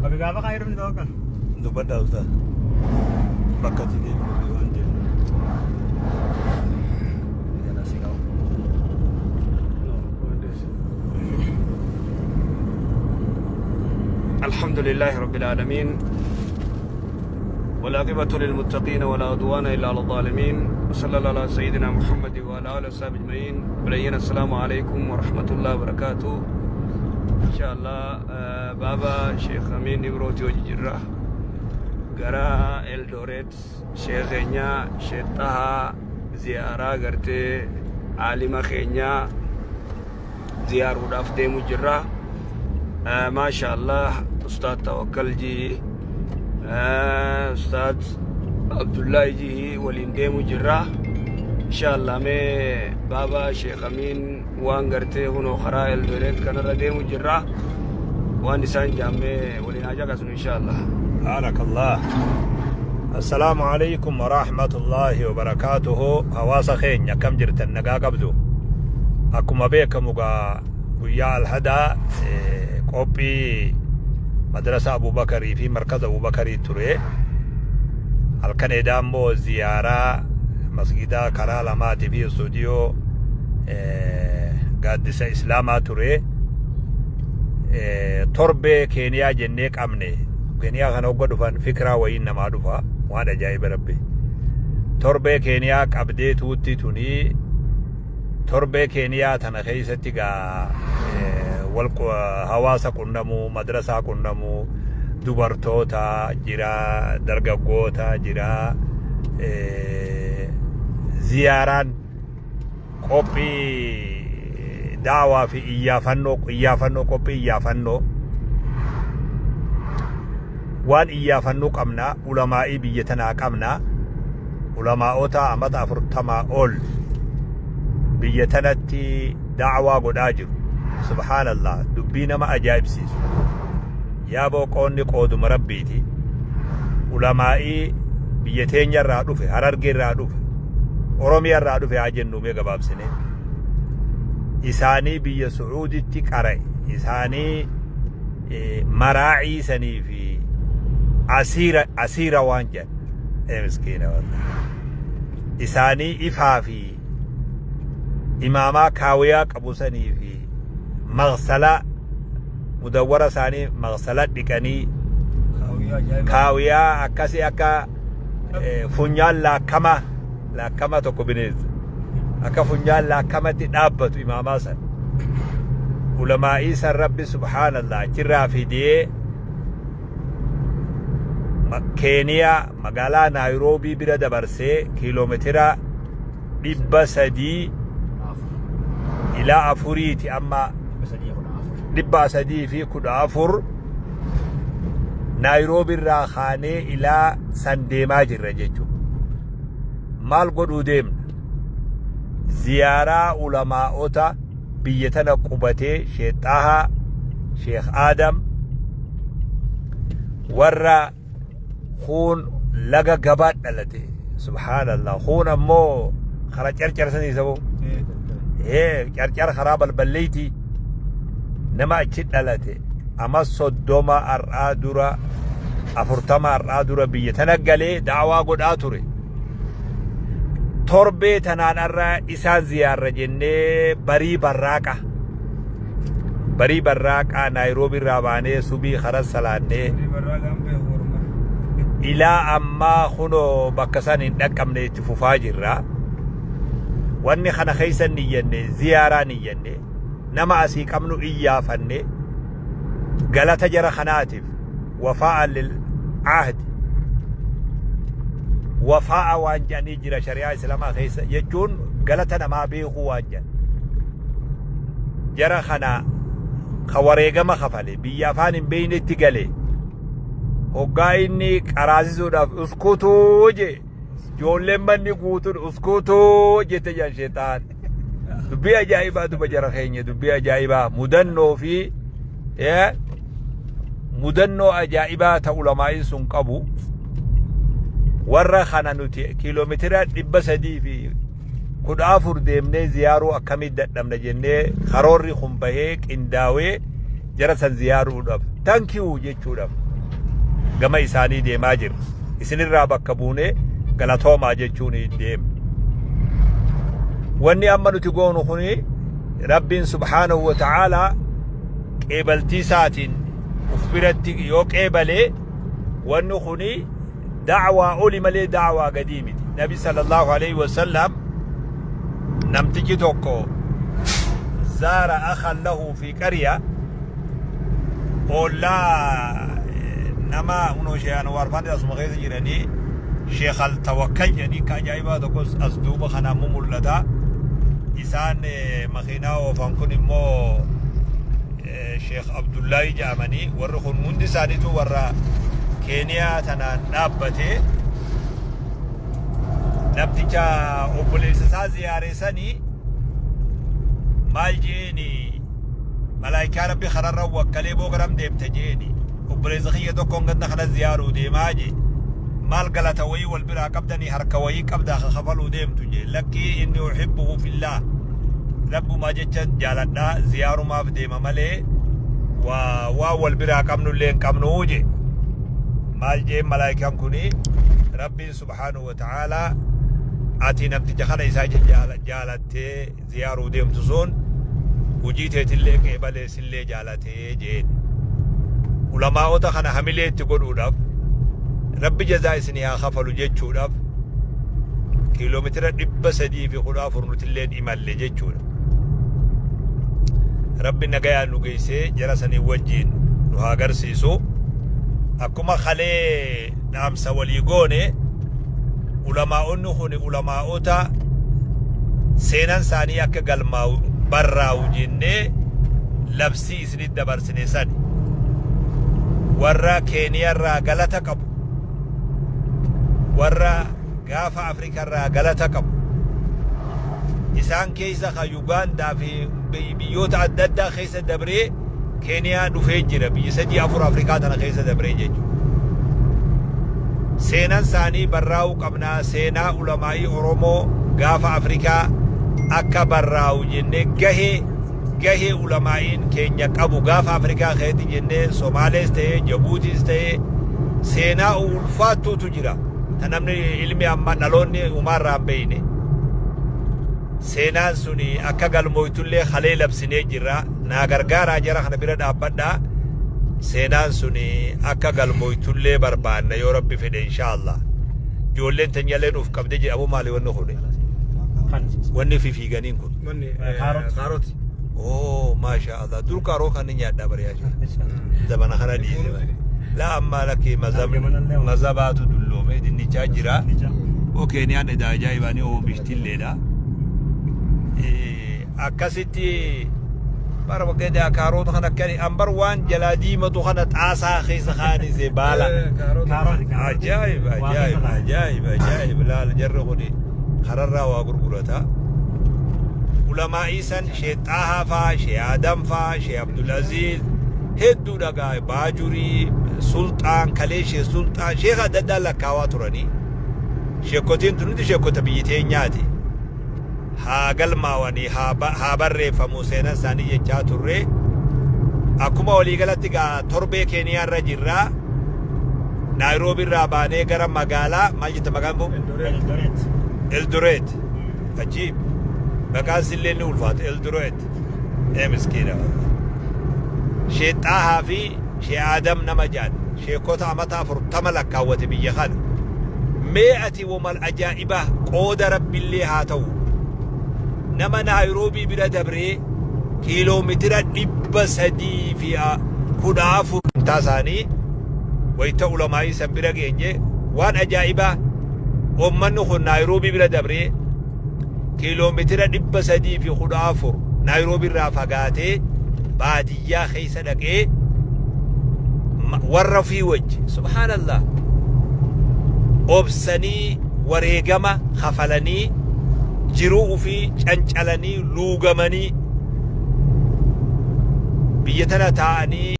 Bakka gaafa kaayee dhufne tawakkal. Dubbadhaa ustaaz. Bakka itti deemnu fi waan jennu. الحمد لله رب العالمين، والعاقبة للمتقين، ولا عدوان إلا على الظالمين، وصلى الله على سيدنا محمد وعلى آله وصحبه أجمعين. بلينا السلام عليكم ورحمة الله وبركاته. إن شاء الله بابا شيخ أمين إبروتي وجرة gara Eldoret sheekh keenya Sheekh Xahaa ziyaaraa gartee aalima keenya ziyaaruudhaaf deemu jirra. Maasha Allah, Ustaad Tawakkal ji, Ustaad Abdullahi ji waliin deemu jirra. Insha Allah mee baaba Sheekh Amiin waan gartee kunoo karaa Eldoret kanarra deemu jirra. Waan isaan jaammee waliin haa caqasnu insha Allah. Baarakallah. Assalaamu alaikum wa rahmatullahi wa barakaatuhu. Hawaasa keenya, akkam jirtan? Nagaa qabdu? Akkuma beekamu gaa guyyaa alhadaa qophii madrasa Abubakarii fi markaza Abubakarii ture. Halkan edaa immoo ziyaaraa masgidaa karaa lamaatii fi istuudiyoo gaaddisa Islaamaa ture. Torbee Keeniyaa jennee qabne. Keeniyaa kana hogga dhufan fikiraa wayiin namaa dhufa, waan ajaa'iba rabbi. Torbee Keeniyaa qabdee tuutti tuni, torbee Keeniyaa tana keessatti gaa wal hawaasa qunnamuu, madrasaa qunnamuu, dubartoota jira, dargaggoota jira, ziyaaraan qophii daawaa fi iyyaafannoo qophii iyyaafannoo waan iyyaafannuu qabna. Ulamaa'ii biyya tanaa qabna, ulamaa'ota amata 40 ol biyya tanatti daawaa godhaa jiru. Subhaanallah, dubbii nama ajaa'ibsiisu. Yaaboo, qoonni qooduma rabbiiti. Ulamaa'ii biyya teenya irraa dhufe, Hararge irraa dhufe, Oromiyaa irraa dhufe haa jennu mee gabaabsine, isaanii biyya Su'uuditti qara'e, isaanii maraacii sanii fi asiira asiira waan jedhan ee miskiina wallahi, isaanii ifaa fi imaamaa kaawiyaa qabu sanii fi maqsalaa mudawwara isaanii maqsala dhiqanii kaawiyaa akkasii akka funyaan laakkama laakkama tokko bineensa akka funyaan laakkamatti dhaabbatu imaamaa san ulamaa'ii san rabbi subhaanallah achirraa fidee Keeniyaa magaalaa Naayiroobii bira dabarsee kiiloomeetira 300 ilaa afuriiti, amma 314 Naayiroobii irraa kaanee ilaa san deemaa jirra jechuudha. Maal godhuu deemna? Ziyaaraa ulamaa'ota biyya tana qubatee, Sheekh Xahaa, Sheekh Aadam, warra kuun laga gabaa dhalate, subhaanallah, kuun ammoo kara carcarsanii saboo carcar karaa balballeeyti nama achi dhalate, ama 30 har'aa dura, 40 har'aa dura biyya tana galee daawaa godhaa ture. Torbee tanaan har'a isaan ziyaarra jennee barii barraaqa barii barraaqaa Naayiroobii irraa baanee subii karaa salaannee ilaa ammaa kunoo bakka san hin dhaqqabne, itti fufaa jirra. Wanni kana keessa niyyanne ziyaaraa niyyanne, nama asii qabnu iyyaafanne, galata jara kanaatiif wafaa'an lil ahdi, wafaa'a waan jedhanii jira shari'aa islaamaa keessa jechuun galata namaa beekuu waan jedhan. Jara kana ka wareegama kafale, biyya afaan hin beeynetti gale, hoggaa inni qaraasisuudhaaf uskutuu je, ijoolleen manni guutuun uskutuu jette jedhan sheexaan. Dubbii ajaa'ibaa duba jara keenya, dubbii ajaa'ibaa, mudannoo fi mudannoo ajaa'ibaa ta ulamaa'iin sun qabu. Warra kana nuti kiiloomeetira 314 deemnee ziyaaruu akkamitti dadhabna jennee karoorri kun bahee qindaawee jara san ziyaaruudhaaf, thank you jechuudhaaf. Gama isaanii deemaa jirra. Isinirraa bakka buunee galatoomaa jechuun deemne. Wanni amma nuti goonu kuni Rabbiin subhaanahu wa ta'aalaa qeebaltii isaatiin uf biratti yoo qeebalee wanni kuni da'waa oli malee da'waa gadii miti. Nabi sallallahu alaihi wasallam namtichi tokko zaara akhan lahu fi qarya ollaa nama unoo shee Anwaar faan asuma keessa jiranii Sheekh Al Tawakkal jedhanii ka ajaa'ibaa tokkos as duuba kanaan mu mul'ata. Isaan makiinaa oofan kun immoo Sheekh Abdullaahi jedhamanii warri kun hundi isaaniitu warra Keeniyaa tanaan dhaabbate namticha obboleessa isaa ziyaaresanii maal jeeni malaayikaa rabbi kanarra wakkalee boo garam deemte jeeni obboleessa kiyya tokkoon ganda kana ziyaaruu deemaa jee maal galata wayii wal biraa qabdanii harka wayii qabdaa ka kafaluu deemtu jee lakkii inni uhibbuhu fillah rabbumaa jecha jaaladhaa ziyaarumaaf deema malee waa waan wal biraa qabnu illee hin qabnu jee maal jeen malaayikaan kuni rabbiin subhaanahu wa ta'aalaa ati namticha kana isaa jaalattee ziyaaruu deemtu sun hujii teetillee qeebalee sillee jaalatee jeen. Ulamaa'ota kana hamilee itti godhuudhaaf rabbi jazaa isinii haa kafalu jechuudhaaf kiiloomeetira 314 nutilleen imalle jechuudha. Rabbi nagayaan nu geessee jara sanii wajjiin nu haa agarsiisu. Akkuma kalee dhaamsa walii goone ulamaa'onni kun ulamaa'ota seenan isaanii akka galmaa'u barraa'u jennee labsii isinit dabarsine sani warra Keeniyaarraa galata qabu warra gaafa Afrikarraa galata qabu isaan keessa ka Yugaandaa fi biyyoota adda addaa keessa dabree Keeniyaa dhufee jira biyya sadii afur Afrikaa tana keessa dabree jechuudha. Seenan isaanii barraa'uu qabnaa seenaa ulamaa'ii Oromoo gaafa Afrikaa akka barraa'u jennee gahee gahee ulamaa'iin keenya qabu gaafa Afrikaa keessatti jennee Somaalees ta'ee Jabuutiis ta'ee seenaa ulfaattuutu jira. Ta namni ilmi amma dhaloonni umaarraa hin beeyne. Seenaan suni akka galmooytullee kalee labsinee jirra. Naa gargaaraa jara kana bira dhaabbadhaa. Seenaan suni akka galmooytullee barbaanna yoo rabbi fedhe inshaallah. Ijoolleen teenyallee nuuf qabdee jedhamu maali wanni kuni? Wanni fifiiganiin kun. Wanni Kaarot. kaaroti. Oh, maasha Allah. Dur kaaroo kan ni nyaadhaa bariyaa jiru. Zabana kana dhiise bare. La ammaa lakkee mazabaatu dulloome dinnichaa jira. Oo Keeniyaan edaa ajaa'ibaa ni oomishtilleedha. Akkasitti bara waggaa kaaroota kana akka ambar waan jalaa diimatu kana xaasaa keessa kaanise baala. Kaaroti. Ajaa'ib ajaa'ib ajaa'ib ajaa'ib laal jarri kuni kararraa waa gurgurata. Ulamaa'ii san Shee Xaahaa faa, Shee Adam faa, Shee Abdulaziz hedduu dhagaa Baajurii, Sulxaan, Kalee Shee Sulxaan, sheeka adda addaa lakkaawaa turanii. Sheekotiin tun hundi sheekota biyyi teenyaati. Haa galmaawanii haa barreeffamu seenan isaanii jechaa turre. Akkuma waliigalatti gaa torbee Keeniyaa irra jirra. Naayiroobii irraa baanee gara magaalaa maal jette maqaan kun? Eldoret. Eldoret. Ajiib. Maqaan sillee ni ulfaata. Eldoret. Ee miskiina. Shee Xaahaa fi Shee Aadam nama jedhan. Sheekota amata 40 lakkaawwate biyya kana. Mee ati womal ajaa'ibaa qooda rabbillee haa ta'u. Nama Naayiroobii bira dabree kiiloomeetira 314 isaanii wayita ulamaa'ii san bira geenye waan ajaa'ibaa uummanni kun Naayiroobii bira dabree kiiloomeetira 314 Naayiroobii irraa fagaatee baadiyyaa keessa dhaqee warra ofii wajji subhaanallah obsanii wareegama kafalanii jiruu ofii cancalanii luugamanii biyya tana taa'anii.